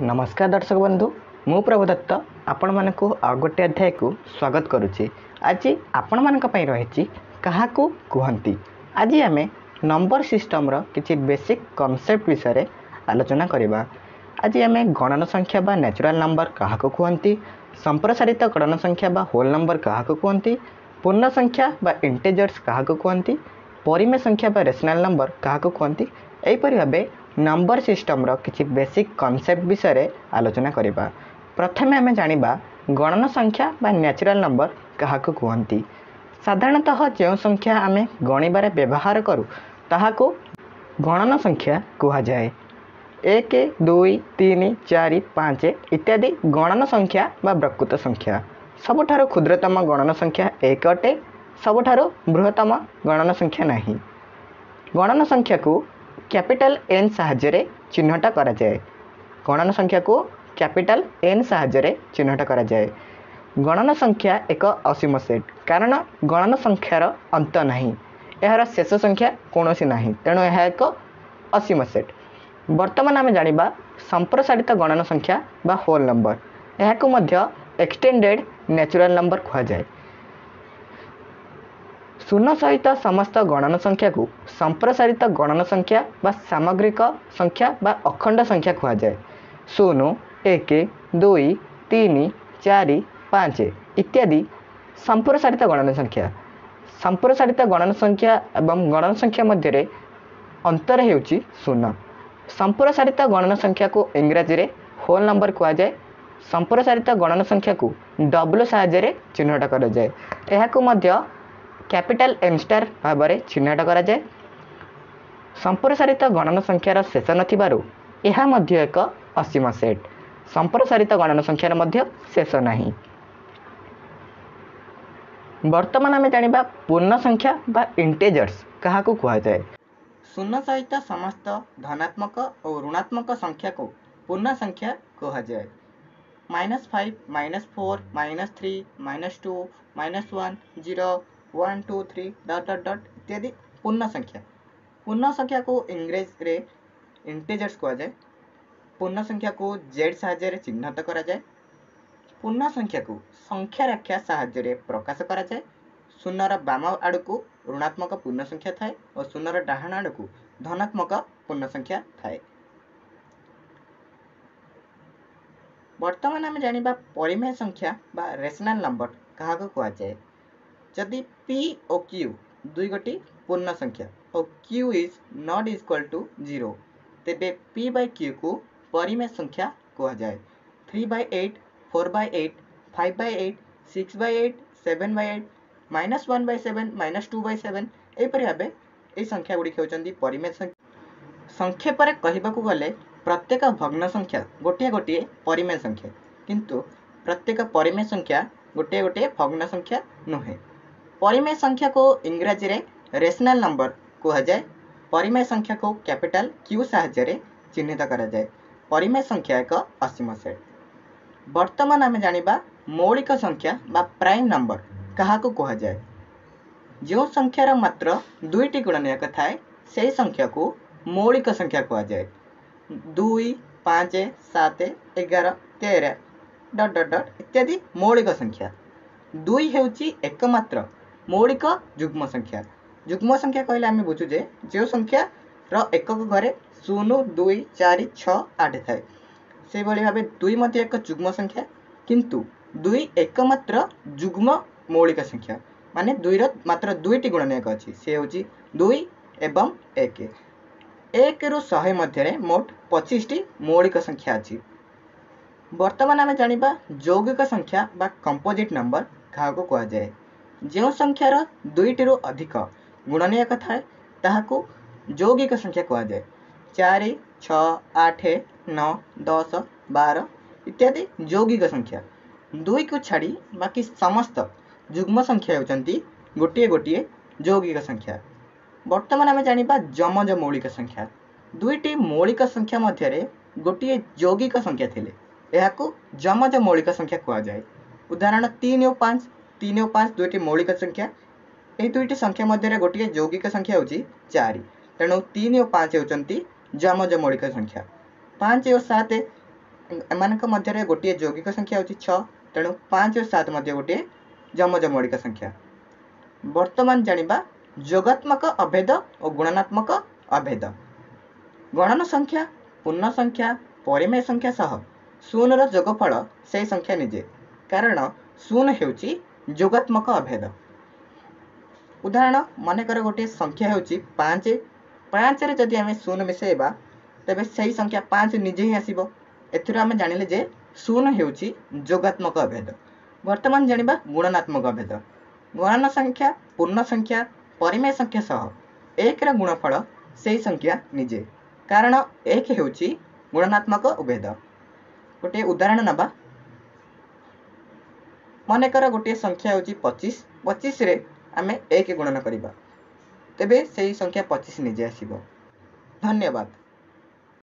ନମସ୍କାର ଦର୍ଶକ ବନ୍ଧୁ, ମୁଁ ପ୍ରଭୁଦତ୍ତ ଆପଣମାନଙ୍କୁ ଆଉ ଗୋଟିଏ ଅଧ୍ୟାୟକୁ ସ୍ୱାଗତ କରୁଛି। ଆଜି ଆପଣମାନଙ୍କ ପାଇଁ ରହିଛି କାହାକୁ କୁହନ୍ତି। ଆଜି ଆମେ ନମ୍ବର ସିଷ୍ଟମର କିଛି ବେସିକ୍ କନସେପ୍ଟ ବିଷୟରେ ଆଲୋଚନା କରିବା। ଆଜି ଆମେ ଗଣନ ସଂଖ୍ୟା ବା ନ୍ୟାଚୁରାଲ୍ ନମ୍ବର କାହାକୁ କୁହନ୍ତି, ସମ୍ପ୍ରସାରିତ ଗଣନ ସଂଖ୍ୟା ବା ହୋଲ୍ ନମ୍ବର କାହାକୁ କୁହନ୍ତି, ପୂର୍ଣ୍ଣ ସଂଖ୍ୟା ବା ଇଣ୍ଟେଜର୍ସ କାହାକୁ କୁହନ୍ତି, ପରିମେୟ ସଂଖ୍ୟା ବା ରେସନାଲ୍ ନମ୍ବର କାହାକୁ କୁହନ୍ତି, ଏହିପରି ଭାବେ ନମ୍ବର ସିଷ୍ଟମର କିଛି ବେସିକ୍ କନସେପ୍ଟ ବିଷୟରେ ଆଲୋଚନା କରିବା। ପ୍ରଥମେ ଆମେ ଜାଣିବା ଗଣନ ସଂଖ୍ୟା ବା ନ୍ୟାଚୁରାଲ୍ ନମ୍ବର କାହାକୁ କୁହନ୍ତି। ସାଧାରଣତଃ ଯେଉଁ ସଂଖ୍ୟା ଆମେ ଗଣିବାରେ ବ୍ୟବହାର କରୁ ତାହାକୁ ଗଣନ ସଂଖ୍ୟା କୁହାଯାଏ। 1, 2, 3, 4, 5 ଇତ୍ୟାଦି ଗଣନ ସଂଖ୍ୟା ବା ପ୍ରକୃତ ସଂଖ୍ୟା। ସବୁଠାରୁ କ୍ଷୁଦ୍ରତମ ଗଣନ ସଂଖ୍ୟା 1 ଅଟେ, ସବୁଠାରୁ ବୃହତ୍ତମ ଗଣନ ସଂଖ୍ୟା ନାହିଁ। ଗଣନ ସଂଖ୍ୟାକୁ କ୍ୟାପିଟାଲ ଏନ୍ ସାହାଯ୍ୟରେ ଚିହ୍ନଟ କରାଯାଏ। ଗଣନ ସଂଖ୍ୟାକୁ କ୍ୟାପିଟାଲ ଏନ୍ ସାହାଯ୍ୟରେ ଚିହ୍ନଟ କରାଯାଏ। ଗଣନ ସଂଖ୍ୟା ଏକ ଅସୀମ ସେଟ୍, କାରଣ ଗଣନ ସଂଖ୍ୟାର ଅନ୍ତ ନାହିଁ, ଏହାର ଶେଷ ସଂଖ୍ୟା କୌଣସି ନାହିଁ, ତେଣୁ ଏହା ଏକ ଅସୀମ ସେଟ୍। ବର୍ତ୍ତମାନ ଆମେ ଜାଣିବା ସମ୍ପ୍ରସାରିତ ଗଣନ ସଂଖ୍ୟା ବା ହୋଲ୍ ନମ୍ବର। ଏହାକୁ ମଧ୍ୟ ଏକ୍ସଟେଣ୍ଡେଡ଼ ନ୍ୟାଚୁରାଲ୍ ନମ୍ବର କୁହାଯାଏ। ଶୂନ ସହିତ ସମସ୍ତ ଗଣନ ସଂଖ୍ୟାକୁ ସମ୍ପ୍ରସାରିତ ଗଣନ ସଂଖ୍ୟା ବା ସାମଗ୍ରିକ ସଂଖ୍ୟା ବା ଅଖଣ୍ଡ ସଂଖ୍ୟା କୁହାଯାଏ। 0, 1, 2, 3, 4, 5 ଇତ୍ୟାଦି ସମ୍ପ୍ରସାରିତ ଗଣନ ସଂଖ୍ୟା। ସମ୍ପ୍ରସାରିତ ଗଣନ ସଂଖ୍ୟା ଏବଂ ଗଣନ ସଂଖ୍ୟା ମଧ୍ୟରେ ଅନ୍ତର ହେଉଛି 0। ସମ୍ପ୍ରସାରିତ ଗଣନ ସଂଖ୍ୟାକୁ ଇଂରାଜୀରେ ହୋଲ୍ ନମ୍ବର କୁହାଯାଏ। ସମ୍ପ୍ରସାରିତ ଗଣନ ସଂଖ୍ୟାକୁ ଡବ୍ଲୁ ସାହାଯ୍ୟରେ ଚିହ୍ନଟ କରାଯାଏ। ଏହାକୁ ମଧ୍ୟ କ୍ୟାପିଟାଲ ଏନ୍ ଷ୍ଟାର ଭାବରେ ଚିହ୍ନଟ କରାଯାଏ। ସମ୍ପ୍ରସାରିତ ଗଣନ ସଂଖ୍ୟାର ଶେଷ ନଥିବାରୁ ଏହା ମଧ୍ୟ ଏକ ଅସୀମ ସେଟ୍। ସମ୍ପ୍ରସାରିତ ଗଣନ ସଂଖ୍ୟାର ମଧ୍ୟ ଶେଷ ନାହିଁ। ବର୍ତ୍ତମାନ ଆମେ ଜାଣିବା ପୂର୍ଣ୍ଣ ସଂଖ୍ୟା ବା ଇଣ୍ଟେଜର୍ସ କାହାକୁ କୁହାଯାଏ। ଶୂନ ସହିତ ସମସ୍ତ ଧନାତ୍ମକ ଓ ଋଣାତ୍ମକ ସଂଖ୍ୟାକୁ ପୂର୍ଣ୍ଣ ସଂଖ୍ୟା କୁହାଯାଏ। -5, -4, -3, -2, -1, 0, 1, 2, 3, ଡଟ୍ ଡଟ୍ ଡଟ୍ ଇତ୍ୟାଦି ପୂର୍ଣ୍ଣ ସଂଖ୍ୟା। ପୂର୍ଣ୍ଣ ସଂଖ୍ୟାକୁ ଇଂରେଜୀରେ ଇଣ୍ଟେଜର୍ସ କୁହାଯାଏ। ପୂର୍ଣ୍ଣ ସଂଖ୍ୟାକୁ ଜେଡ୍ ସାହାଯ୍ୟରେ ଚିହ୍ନଟ କରାଯାଏ। ପୂର୍ଣ୍ଣ ସଂଖ୍ୟାକୁ ସଂଖ୍ୟା ରେଖା ସାହାଯ୍ୟରେ ପ୍ରକାଶ କରାଯାଏ। ଶୂନର ବାମ ଆଡ଼କୁ ଋଣାତ୍ମକ ପୂର୍ଣ୍ଣ ସଂଖ୍ୟା ଥାଏ ଓ ଶୂନର ଡାହାଣ ଆଡ଼କୁ ଧନାତ୍ମକ ପୂର୍ଣ୍ଣ ସଂଖ୍ୟା ଥାଏ। ବର୍ତ୍ତମାନ ଆମେ ଜାଣିବା ପରିମେୟ ସଂଖ୍ୟା ବା ରେସନାଲ୍ ନମ୍ବର କାହାକୁ କୁହାଯାଏ। ଯଦି ପି ଓ କ୍ୟୁ ଦୁଇ ଗୋଟି ପୂର୍ଣ୍ଣ ସଂଖ୍ୟା ଓ Q is not equal to 0, ତେବେ ପି ବାଇ କ୍ୟୁକୁ ପରିମେୟ ସଂଖ୍ୟା କୁହାଯାଏ। 3/8, 4/8, 5/8, 6/8, 7/8, -1/7, -2/7 ଏହିପରି ଭାବେ ଏହି ସଂଖ୍ୟା ଗୁଡ଼ିକ ହେଉଛନ୍ତି ପରିମେୟ ସଂଖ୍ୟା। ସଂକ୍ଷେପରେ କହିବାକୁ ଗଲେ ପ୍ରତ୍ୟେକ ଭଗ୍ନ ସଂଖ୍ୟା ଗୋଟିଏ ଗୋଟିଏ ପରିମେୟ ସଂଖ୍ୟା, କିନ୍ତୁ ପ୍ରତ୍ୟେକ ପରିମେୟ ସଂଖ୍ୟା ଗୋଟିଏ ଗୋଟିଏ ଭଗ୍ନ ସଂଖ୍ୟା ନୁହେଁ। ପରିମେୟ ସଂଖ୍ୟାକୁ ଇଂରାଜୀରେ ରେସନାଲ୍ ନମ୍ବର କୁହାଯାଏ। ପରିମେୟ ସଂଖ୍ୟାକୁ କ୍ୟାପିଟାଲ କ୍ୟୁ ସାହାଯ୍ୟରେ ଚିହ୍ନିତ କରାଯାଏ। ପରିମେୟ ସଂଖ୍ୟା ଏକ ଅସୀମ ସେଟ୍। ବର୍ତ୍ତମାନ ଆମେ ଜାଣିବା ମୌଳିକ ସଂଖ୍ୟା ବା ପ୍ରାଇମ୍ ନମ୍ବର କାହାକୁ କୁହାଯାଏ। ଯେଉଁ ସଂଖ୍ୟାର ମାତ୍ର ଦୁଇଟି ଗୁଣନୀୟକ ଥାଏ ସେହି ସଂଖ୍ୟାକୁ ମୌଳିକ ସଂଖ୍ୟା କୁହାଯାଏ। 2, 5, 7, 11, 13 ଡଟ୍ ଡଟ୍ ଡଟ୍ ଇତ୍ୟାଦି ମୌଳିକ ସଂଖ୍ୟା। 2 ହେଉଛି ଏକମାତ୍ର ମୌଳିକ ଯୁଗ୍ମ ସଂଖ୍ୟା। ଯୁଗ୍ମ ସଂଖ୍ୟା କହିଲେ ଆମେ ବୁଝୁ ଯେ ଯେଉଁ ସଂଖ୍ୟାର ଏକକ ଘରେ 0, 2, 4, 6, 8 ଥାଏ। ସେହିଭଳି ଭାବେ 2 ମଧ୍ୟ ଏକ ଯୁଗ୍ମ ସଂଖ୍ୟା, କିନ୍ତୁ 2 ଏକମାତ୍ର ଯୁଗ୍ମ ମୌଳିକ ସଂଖ୍ୟା, ମାନେ 2ର ମାତ୍ର ଦୁଇଟି ଗୁଣନୀୟକ ଅଛି, ସେ ହେଉଛି 2 ଏବଂ 1। 1ରୁ 100 ମଧ୍ୟରେ ମୋଟ 25ଟି ମୌଳିକ ସଂଖ୍ୟା ଅଛି। ବର୍ତ୍ତମାନ ଆମେ ଜାଣିବା ଯୌଗିକ ସଂଖ୍ୟା ବା କମ୍ପୋଜିଟ୍ ନମ୍ବର କାହାକୁ କୁହାଯାଏ। ଯେଉଁ ସଂଖ୍ୟାର ଦୁଇଟିରୁ ଅଧିକ ଗୁଣନୀୟକ ଥାଏ ତାହାକୁ ଯୌଗିକ ସଂଖ୍ୟା କୁହାଯାଏ। 4, 6, 8, 9, 10, 12 ଇତ୍ୟାଦି ଯୌଗିକ ସଂଖ୍ୟା। 2କୁ ଛାଡ଼ି ବାକି ସମସ୍ତ ଯୁଗ୍ମ ସଂଖ୍ୟା ହେଉଛନ୍ତି ଗୋଟିଏ ଗୋଟିଏ ଯୌଗିକ ସଂଖ୍ୟା। ବର୍ତ୍ତମାନ ଆମେ ଜାଣିବା ଯମଜ ମୌଳିକ ସଂଖ୍ୟା। ଦୁଇଟି ମୌଳିକ ସଂଖ୍ୟା ମଧ୍ୟରେ ଗୋଟିଏ ଯୌଗିକ ସଂଖ୍ୟା ଥିଲେ ଏହାକୁ ଯମଜ ମୌଳିକ ସଂଖ୍ୟା କୁହାଯାଏ। ଉଦାହରଣ 3 ଓ 5। 3 ଓ 5 ଦୁଇଟି ମୌଳିକ ସଂଖ୍ୟା। ଏହି ଦୁଇଟି ସଂଖ୍ୟା ମଧ୍ୟରେ ଗୋଟିଏ ଯୌଗିକ ସଂଖ୍ୟା ହେଉଛି 4, ତେଣୁ 3 ଓ 5 ହେଉଛନ୍ତି ଯମଜ ମୌଳିକ ସଂଖ୍ୟା। 5 ଓ 7 ଏମାନଙ୍କ ମଧ୍ୟରେ ଗୋଟିଏ ଯୌଗିକ ସଂଖ୍ୟା ହେଉଛି 6, ତେଣୁ 5 ଓ 7 ମଧ୍ୟ ଗୋଟିଏ ଯମଜ ମୌଳିକ ସଂଖ୍ୟା। ବର୍ତ୍ତମାନ ଜାଣିବା ଯୋଗାତ୍ମକ ଅଭେଦ ଓ ଗୁଣନାତ୍ମକ ଅଭେଦ। ଗଣନ ସଂଖ୍ୟା, ପୂର୍ଣ୍ଣ ସଂଖ୍ୟା, ପରିମେୟ ସଂଖ୍ୟା ସହ ଶୂନର ଯୋଗଫଳ ସେଇ ସଂଖ୍ୟା ନିଜେ, କାରଣ ଶୂନ ହେଉଛି ଯୋଗାତ୍ମକ ଅଭେଦ। ଉଦାହରଣ, ମନେକର ଗୋଟିଏ ସଂଖ୍ୟା ହେଉଛି 5। 5ରେ ଯଦି ଆମେ ଶୂନ ମିଶାଇବା ତେବେ ସେଇ ସଂଖ୍ୟା 5 ନିଜେ ହିଁ ଆସିବ। ଏଥିରୁ ଆମେ ଜାଣିଲେ ଯେ ଶୂନ ହେଉଛି ଯୋଗାତ୍ମକ ଅଭେଦ। ବର୍ତ୍ତମାନ ଜାଣିବା ଗୁଣନାତ୍ମକ ଅଭେଦ। ଗଣନ ସଂଖ୍ୟା, ପୂର୍ଣ୍ଣ ସଂଖ୍ୟା, ପରିମେୟ ସଂଖ୍ୟା ସହ 1ର ଗୁଣଫଳ ସେଇ ସଂଖ୍ୟା ନିଜେ, କାରଣ 1 ହେଉଛି ଗୁଣନାତ୍ମକ ଅଭେଦ। ଗୋଟିଏ ଉଦାହରଣ ନେବା। ମନେକର ଗୋଟିଏ ସଂଖ୍ୟା ହେଉଛି 25। 25ରେ ଆମେ 1 ଗୁଣନ କରିବା, ତେବେ ସେଇ ସଂଖ୍ୟା 25 ନିଜେ ଆସିବ। ଧନ୍ୟବାଦ।